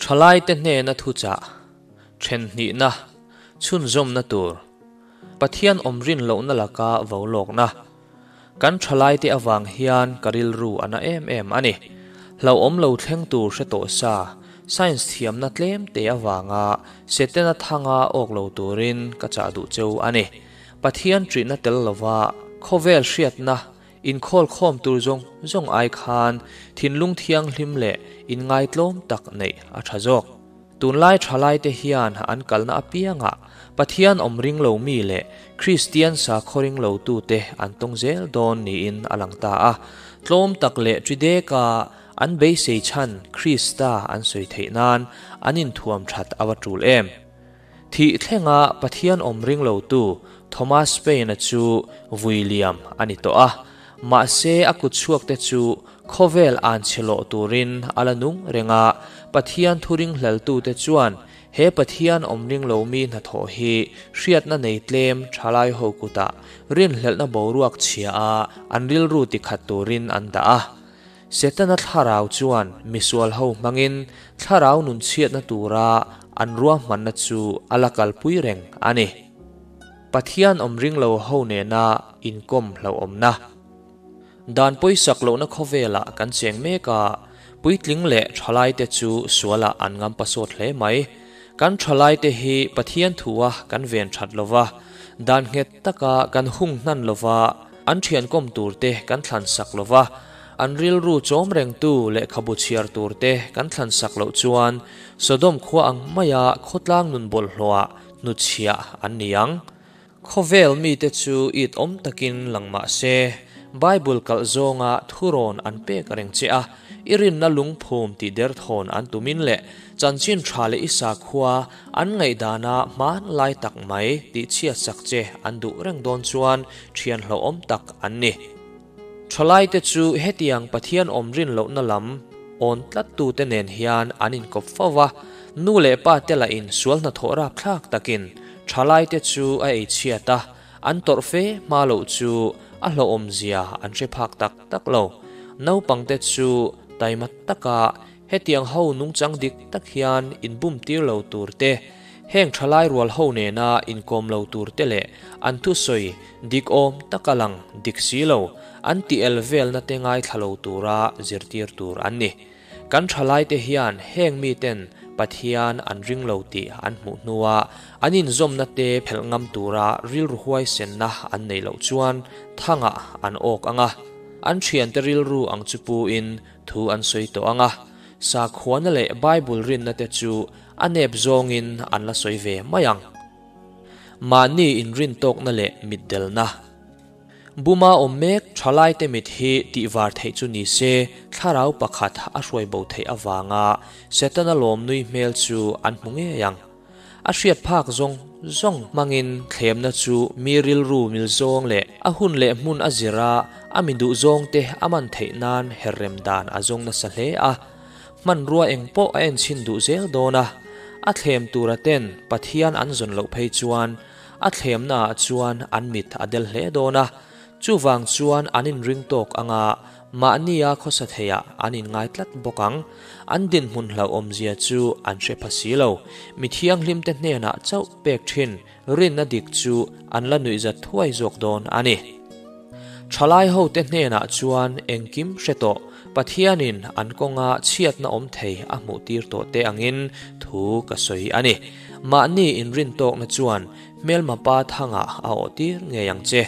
Thalaite hnena thuchah, then hnihna, chhunzawmna tur, Pathian awm rin lohna laka vo lawkna. Kan thalaite avang hian ka rilru a na em em a ni. Hlauhawm lo thleng tur hre tawh sa, science thiamna tlem te avanga Setana thanga awk lo turin ka chah duh cheu a ni. Pathian ṭihna tel lova khawvel hriatna Inkhawl khawm tur zawng zawng ai khan thinlung thianghlim leh inngaitlawm tak neih a tha zawk. Tunlai thalaite hian an kalna apiangah Pathian awm ring lo mi leh Kristian sakhaw ring lo tute an tawng zel dawn niin a lang ta a. Tlawm tak leh ṭi deka an beisei chhan Krista an sawi theih nan an inthuam that a va tul em? Thih thlenga Pathian awm ring lotu Thomas Paine-a chu vui liam a ni tawh a, mahse a kut chhuakte chu khawvel an chhe lawh turin a la nung reng a, Pathian thu ringhleltute chuan he Pathian awm ring lo mi hnathawh hi hriatna nei tlem thalai ho kutah rinhlelhna boruak chhia a an rilru tikhat turin an dah a. Setana thlarau chuan misual ho hmangin thlarau nunchhiatna tura an ruahmanna chu a la kalpui reng a ni. Pathian awm ring lo ho nena inkawm hlauhawmna. Dan pawisak lohna khawvelah kan cheng mek a, puitling leh thalaite chu sualah an ngam pasawt hle mai. Kan thalaite hi Pathian thua kan ven that lova, dan nghet taka kan hung hnan lova, An thiankawm turte kan thlan sak lo va, an rilru chawm rengtu lehkhabu chhiar turte kan thlan sak loh chuan Sodom khua ang maia khawtlang nun bawlhhlawhah hnutchhiah an ni ang. Khawvel mite chu it awm takin lang mah se, Bible kalh zawnga thurawn an pek reng che a, i rinna lungphum tih derthawn an tumin leh chanchin tha leh i sakhua An ngaihdana hmanlai tak mai tih chhiat sak che an duh reng dawn chuan thian hlauhawm tak an ni. Thalaite chu hetiang Pathian awm rin lohna lam awn tlattute nen hian an inkawp fo va, nu leh pa te lahin sual hnathawh rapthlak takin thalaite chu a ei chhiat a, an tawrh fe hma loh chu a hlauhawmzia an hre phak tak tak lo. Naupangte chu taima taka Hetiang ho nungchang dik tak hian inbum tir lo tur te, heng thalai rual ho nena inkawm lo tur te leh an thusawi dik awm taka lang dik si lo an ti el velna te ngaithla lo tura zirtir tur an ni. Kan thalaite hian heng miten Pathian an ring lo tih an hmuh hnua an inzawmna te phelh ngam tura rilru huaisenna an neih loh chuan thangah an awk ang a, an thiante rilru ang chu puin Thu an sawi tawh ang a, sakhuana leh Bible rinna te chu a nep zawngin an la sawi ve mai ang. Mahni inrintawkna leh mitdelna. Buma awm mek thalaite mit hi tihvar theih chu ni se, thlarau pakhat a hruai bo theih avanga Setana lawm nui hmel chu an hmu ngei ang. A hriat phak zawng zawng hmangin thlemna chu mi rilru mil zawng leh a hun leh hmun a zir a, a mi duh zawngte a man theih nan herrem dan a zawng nasa hle a. Hmanrua eng pawh a enchhin duh zel dawn a, a thlem tura ten Pathian an zawn loh phei chuan a thlemnaah chuan an mit a del hle dawn a, chuvang chuan an inring tawk anga Mahnia khawsa theiah an inngai tlat bawk ang. An dinhmun hlauhawmzia chu an hre pha si lo. Mi thianghlimte hnenah chauh pek thin rinna dik chu an la nuihzat thuai zawk dawn a ni. Thalai hote hnenah chuan engkim hre tawh, Pathianin an kawnga chhiatna awm thei a hmuh tir tawh te angin thu ka sawi a ni. Mahni inrintawkna chuan Hmelma pa thangah a awh tir ngei ang che.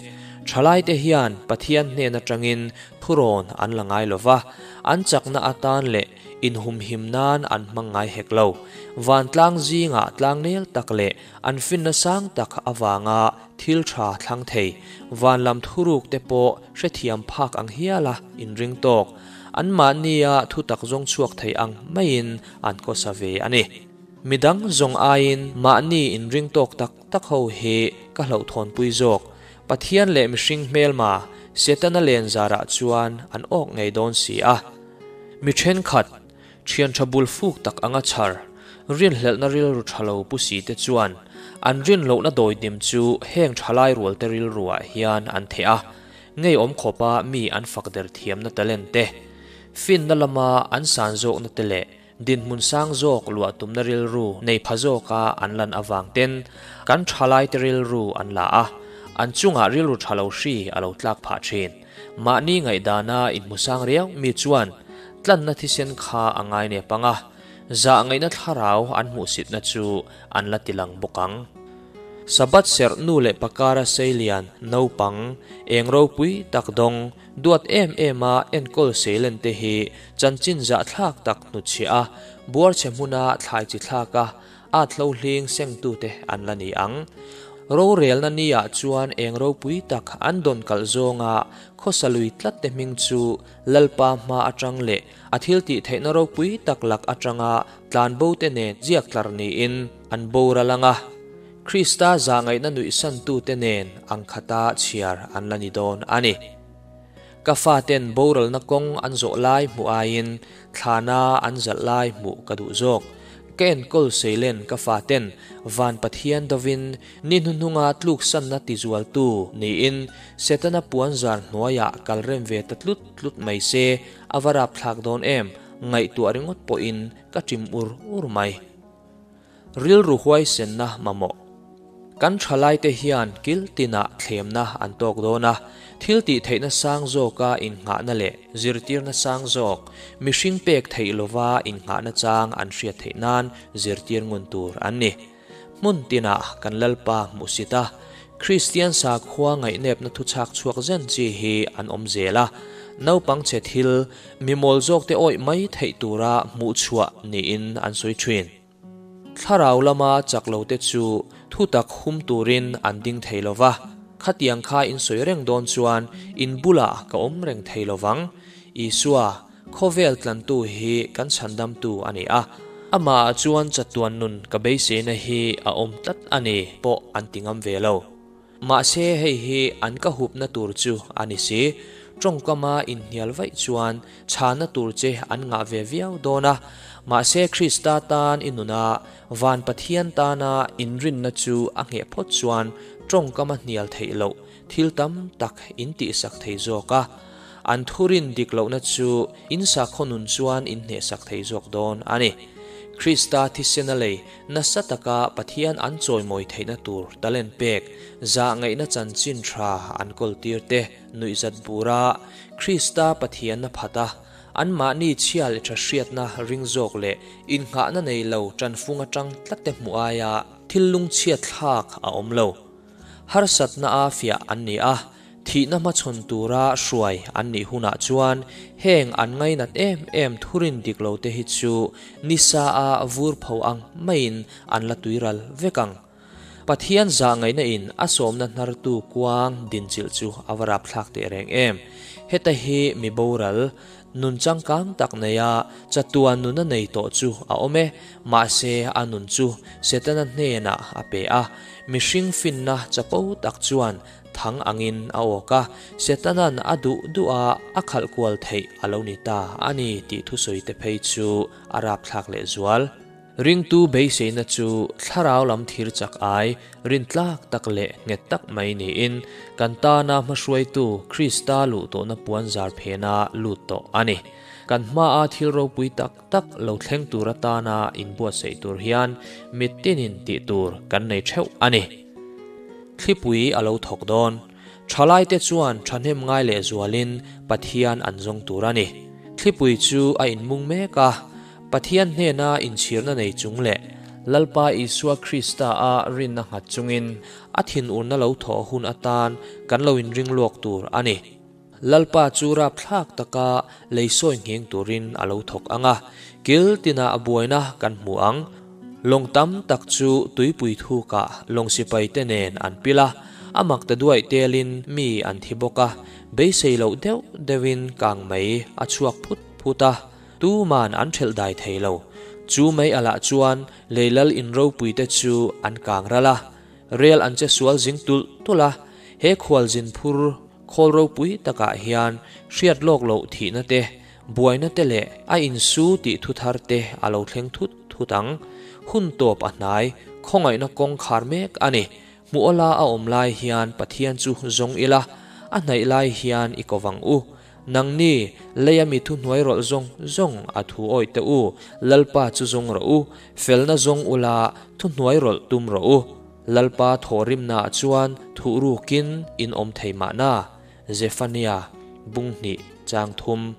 Thalaite hian Pathian hnen atangin thurawn an la ngai lo va, an chakna atan leh inhumhim nan an hmang ngai hek lo. Vantlang zingah tlangnel tak leh an finna sang tak avanga thil tha thlang thei, van lam thuruk te pawh hrethiam phak ang hiala inring tawk, anmahnia thutak zawng chhuak thei ang maiin an kawsa ve a ni. Midang zawng aiin mahni inring tawk tak tak ho hi ka hlauhthawnpui zawk. Pathian leh mihring hmelma, Setana len zarah chuan an awk ngei dawn si a. Mi thenkhat, thian tha bul fuk tak anga chhar, rinhlelhna rilru tha lo pu si te chuan an rinlohna dawidim chu heng thalai rualte rilruah hian an theh a, ngeiawm khawpa mi an fak der thiamna talent te, finna lama an san zawkna te leh. Dinhmun sang zawk luah tumna rilru nei pha zawka an lan avang ten kan thalaite rilru an la a, an chungah rilru tha lo hri a lo tlak phah thin. Mahni ngaihdana inhmusang riau mi chuan tlanna thisen kha a ngai nep ang a, zah ngaihna thlarau an hmuhsitna chu an la tilang bawk ang. Sabbath serh nu leh pakara seilian naupang eng ropui tak dawng Duat em em a enkawl seilen te hi chanchin zahthlak tak hnutchhiah a, buarchhe hmuna thlai chi thlak a, at hlo hling sengtute an la ni ang. Rorelna ni ah chuan eng ropui tak an dawn kalh zawnga khawsa lui tlat te hming chu Lalpa hma atang leh a thil tih theihna ropui tak lak atanga tlanbo te nen ziak tlar niin an boral ang a. Krista zahngaihna nuihsantute nen ang khata chhiar an la ni dawn a ni. Ka faten boralna kawng an zawh lai hmuh aiin thlana an zalh lai hmuh ka duh zawk. Ka enkawl seilen ka faten van Pathian dovin ni hnuhnunga tluksanna tizualtu niin Setana puanzar hnuaiah kal rem ve ta tlut tlut mai se a va rapthlak dawn em, ngaihtuah ringawt pawhin ka ṭim ur ur mai. Rilru huaisenna mamawh. Kan thalaite hian kil tinah thlemna an tawk dawn a, thil tih theihna sang zawka innghahna leh zirtirna sang zawk, mihring pek theih lova innghahna chang an hriat theih nan zirtir ngun tur an ni. Hmun tinah kan Lalpa hmuhsit a, Kristian sakhua ngaihnepna thuchhak chhuak zen chi hi an awm zel a, naupang chhe thil, mi mawl zawkte awih mai theih tura hmuhchhuah niin an sawi thin. Thlarau lama chak lote chu thutak hum turin an ding thei lo va, khatiang kha in sawi reng dawn chuan in bulah ka awm reng thei lo vang. Isua, khawvel tlantu hi kan chhandamtu a ni a, amahah chuan chatuan nun ka beiseina hi a awm tlat a ni pawh an ti ngam ve lo. Mahse hei hi an ka hupna tur chu a ni si. Tawngkama inhnial vaih chuan chhana tur che an ngah ve viau dawn a. Mahse Krista tan i nuna Van Pathian tana inrinna chu a ngheh phawt chuan tawngkama hnial theih loh thil tam tak in tihsak thei zawk a. An thurin dik lohna chu in sakhaw nun chuan in hnehsak thei zawk dawn a ni. Krista thisena lei nasa taka Pathian an chawimawi theihna tur talent pek, zahngaihna chanchin tha an kawltir te nuihzat bura Krista Pathianna phat a, anmahni chhia leh tha hriatna ring zawk leh innghahna nei lo tanfung atang tlat te hmuh aia thil lungchhiat thlak a awm lo. Harsatna a fiah an ni a, thihna hmachhawn tura hruai an nih hunah chuan heng an ngainat em em thurin dik lo te hi chu nisa a vur pho ang maiin an la tuiral vek ang. Pathian zahngaihna in a sawmna hnartu kuang dinchilh chu a va rapthlak teh reng em. Heta hi mi boral, nun changkang tak neia chatuan nuna nei tawh chu a awm e, mahse a nun chu Setana hnenah a pe a, mihring finna chapo tak chuan thang angin a awk a, Setana'n a duh duh a a khalh kual theih a lo ni ta a ni tih thusawi te phei chu a rapthlak lehzual. Ringtu beiseina chu thlarau lam thir chak ai, rintlak tak leh nghet tak mai niin kan tana hmahruaitu Krista luh tawhna puan zar phena lut tawh a ni. Kan hmaa thil ropui tak tak lo thleng tur atana inbuatsaih tur hian mittinin tih tur kan nei theuh a ni. Thlipui a lo thawk dawn. Thalaite chuan thahnem ngai lehzualin Pathian an zawng tur a ni. Thlipui chu a inmung mek a. Pathian hnena inchhirna nei chung leh Lalpa Isua Krista-a rinna nghat chungin a thinurna lo thawh hun atan kan lo inring luak tur a ni. Lalpa chu rapthlak taka lei sawi ngheng turin a lo thawk ang a, kil tinah a buaina kan hmu ang. Lawng tam tak chu tuipui thukah lawng sipaite nen an pil a, a mak ta duaih telin mi an thi bawk a, beisei loh deuh deuhin kang mai a chhuak phut phut a. Tuman an ṭhelh dai thei lo. Chu mai alah chuan Leilal in ropuite chu an kang ral a, rel an che sual zing tulh tulh a, he khualzin phur khawl ropui takah hian hriat lawk loh thihna te, buaina te leh a insu tih thu thar te a lo thleng thut thut ang. Hun tawp a hnai, khawngaihna kawng khar mek a ni. Hmuhawla a awm lai hian Pathian chu zawng ila, a hnaih lai hian i ko vang u. Nangni, leia mi thuhnuai rawlh zawng zawng a thu awih teh u, Lalpa chu zawng rawh u, felna zawng ula thuhnuai rawlh tum rawh u. Lalpa thawhrimnaah chuan thuhrukin in awm thei mahna. Zephaniah, Bung hnih, Chang thum.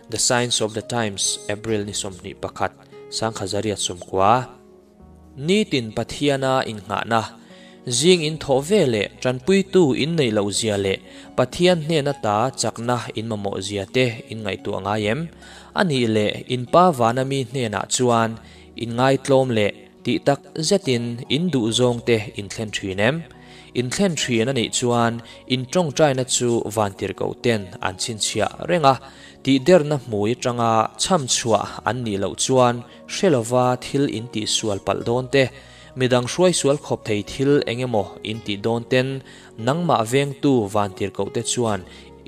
The Signs of the Times, April ni 21, 1990. Nitin Pathiana innghahna, zing in thawh ve leh tanpuitu in neih loh zia leh Pathian hnen ata chakna in mamawh zia te in ngaihtuah ngai em? A nih leh in pa vana mi hnenah chuan in ngaitlawm leh tih tak zetin in duh zawng te in thlen thin em? In thlen thin a nih chuan in tawngtaina chu vantirhkoh ten an chhinchhiah reng a, tihderna hmui atanga chham chhuah an nih loh chuan Hre lova thil in tih sual palh dawn te, midang hruai sual khawp thei thil eng emaw in tih dawn ten nangmah vengtu vantirhkoh te chuan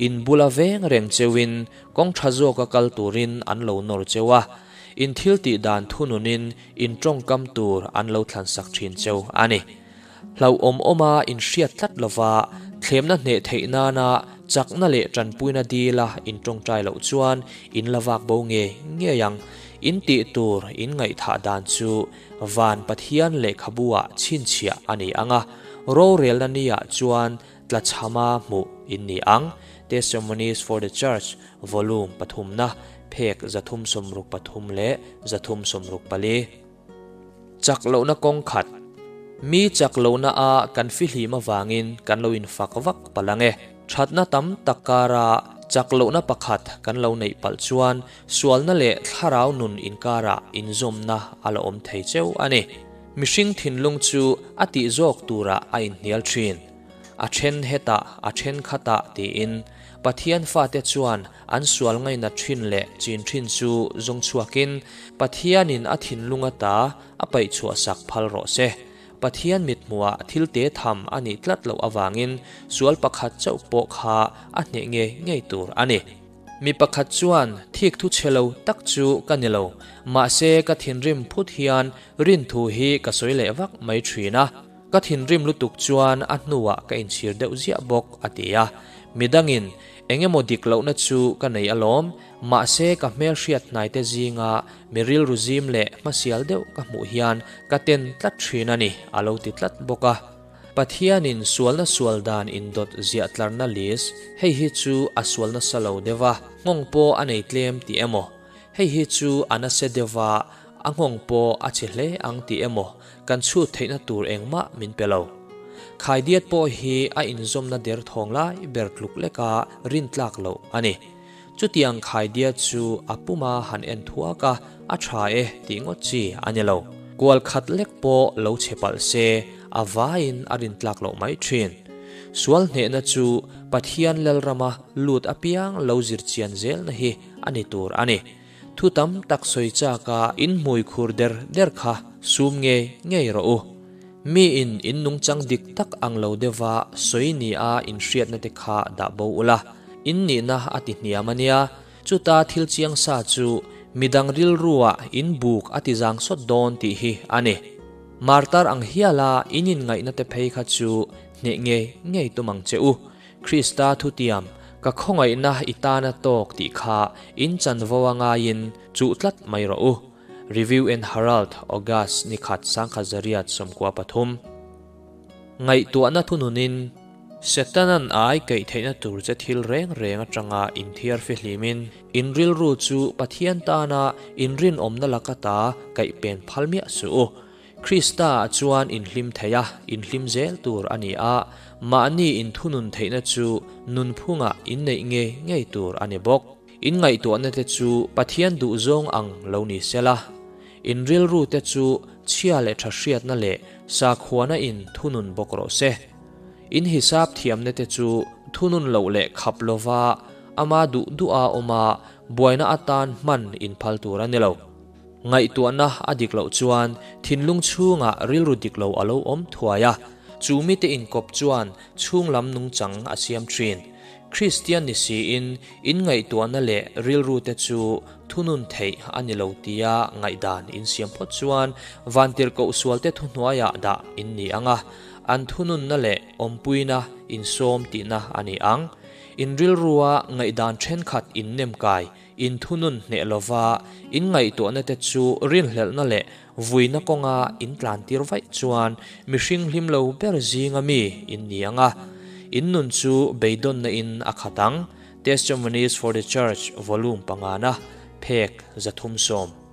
in bula veng reng cheuhin kawng tha zawka kal turin an lo nawr cheu a, in thil tih dan thununin in tawngkam tur an lo thlansak thin cheu a ni. Hlauhawm awma in hriat tlat lova thlemna hneh theih nana chakna leh tanpuina dila in tawngtai loh chuan in la vak bo ngei ngei ang. In tih tur in ngaihthah dan chu van Pathian lehkhabu-ah chhinchhiah a ni ang a, rorelna niah chuan tlachhama hmuh in ni ang. Testimonies for the Church, Volume pathumna, phek 363 leh 364. Chak lohna kawng khat. Mi chak lohna a kan fihlim avangin kan lo infak vak palh ang e. Thatna tam tak kara chak lohna pakhat kan lo neih palh chuan sualna leh thlarau nun inkarah inzawmna a la awm thei cheu a ni. Mihring thinlung chu a tih zawk turah a inhnial thin. A then hetah, a then khatah tiin Pathian fate chuan an sual ngainat thin leh chin thin chu zawng chhuakin Pathianin a thinlung ata a paih chhuahsak phal rawh se. Pathian mithmuhah thil te tham a nih tlat loh avangin sual pakhat chauh pawh kha a hneh ngei ngei tur a ni. Mi pakhat chuan thik thu chhe lo tak chu ka ni lo, mahse ka thinrim phut hian rinthu hi ka sawi leh vak mai thin a. Ka thinrim lutuk chuan a hnuah ka inchhir deuh ziah bawk, a ti a. Midangin, Eng emaw dik lohna chu ka nei alawm, mahse ka hmelhriat hnaite zinga mi rilru zim leh hmasial deuh ka hmuh hian ka ten tlat thin a ni, a lo ti tlat bawk a. Pathianin sualna sual dan indawt ziah tlarna list, hei hi chu a sual nasa lo deuh a, nghawng pawh a nei tlem tih emaw, hei hi chu a nasa deuh a, a nghawng pawh a chhe hle ang tih emaw, Kan chhut theihna tur engmah min pe lo. Khaidiat pawh hi a inzawmna derthawng lai ber tluk leka rintlak loh a ni. Chutiang khaidiat chu a puma han en thuak a, a tha e tih ngawt chi a ni lo. Kual khat lek pawh lo chhe palh se a vaiin a rintlak loh mai thin. Sual hnehna chu Pathian Lalrama lut apiang lo zir chian zelna hi a ni tur a ni. Thu tam tak sawi chak a in hmui khur der der kha sum ngei ngei rawh u. Mi in in nungchang dik tak ang lo deuha sawi ni a in hriatna te kha dah bo ula, in nihna a ti hniam a nia. Chuta thil chiang sa chu midang rilruah in buk a ti zang sawt dawn tih hi a ni. Martar ang hiala in inngaihna te phei kha chu hneh ngei ngei tum ang che u. Krista thutiam, Ka khawngaihna i tana tawk tih kha in chanvo a ngaiin chuh tlat mai rawh u. Review and Herald, August ni khat sangkhat zariat 13. Ngaihtuahna thununin, Setanan a aikaih theihna tur che thil reng reng atanga inthiar fihlimin, in rilru chu Pathian tana inrinawmna laka ta kaihpen phal miah suh u. Krista ah chuan inhlim thei a, inhlim zel tur a ni a, mahni inthunun theihna chu nunphungah inneih ngei ngei tur a ni bawk. In ngaihtuahna te chu Pathian duhzawng ang lo ni sela, in rilru te chu chhia leh tha hriatna leh sakhuana in thunun bawk rawh se. In hisap thiamna te chu thunun loh leh khap lova ama duh duha awma buaina atan hman inphal tur a ni lo. Ngaihtuahna a dik loh chuan thinlung chhungah rilru dik lo a lo awm thuai a, chu mite inkawp chuan chhunglam nungchang a siam thin. Kristian ni siin inngaihtuahna leh rilrute chu thunun theih a ni lo tia ngaihdan insiam phawt chuan vantirhkoh sualte thuhnuaiah dah in ni ang a, an thununna leh awmpuina insawm tihna a ni ang. In rilrua ngaihdan thenkhat in nem kai, in thunun hneh lova, in ngaihtuahna te chu rinhlelhna leh vuina kawnga in tlan tir vaih chuan mihring hlim lo ber zinga mi in ni ang a, in nun chu beidawnna in a khat ang. Testimonies for the Church, Volume pangana, phek 310.